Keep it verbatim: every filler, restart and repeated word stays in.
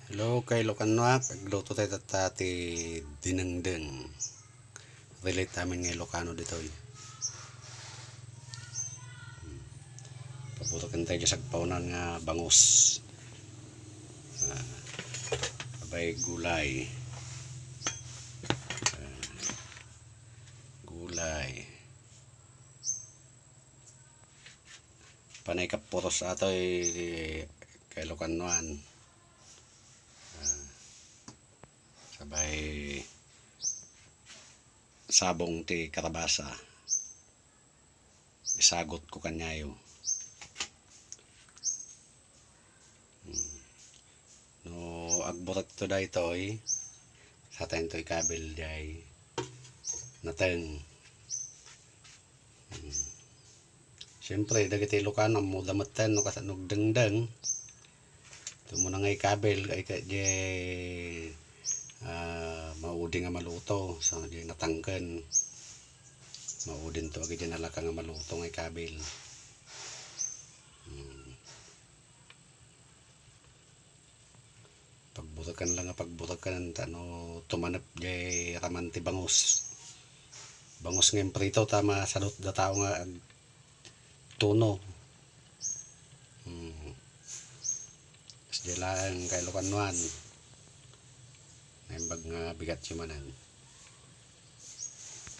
Hello, kailokannoak. Agluto tayo tatta ti dinengdeng. Relate amin nga Ilocano ditoy. Hmm. Pabutoken tayo di sagpaonan nga bangus. Ah, abay gulay. Ah, gulay. Panay kapuros atoy kailokannoan. Ah, sabay sabong ti karabasa. Isagot ko kaniayo. Hmm. No agburekto daytoy, satayen toy kabil jay nateng. Hmm. Siyempre, dagiti Ilocano, ammoda metten no kasano agdengdeng. Tumuna nga ikabil, ay, ka-, di, ah, maudi nga maluto. So, di natangken. Maudinto, agi di nalaka nga maluto nga ikabil. Hmm. Pagburekan lang nga pagburekan, ta no tumanep jay raman ti bangus. Bangus nga imprito, ta masadut da tao nga agtuno. Hmm. Kas jay laeng kailokannoan. Naimbag nga bigat yu manen.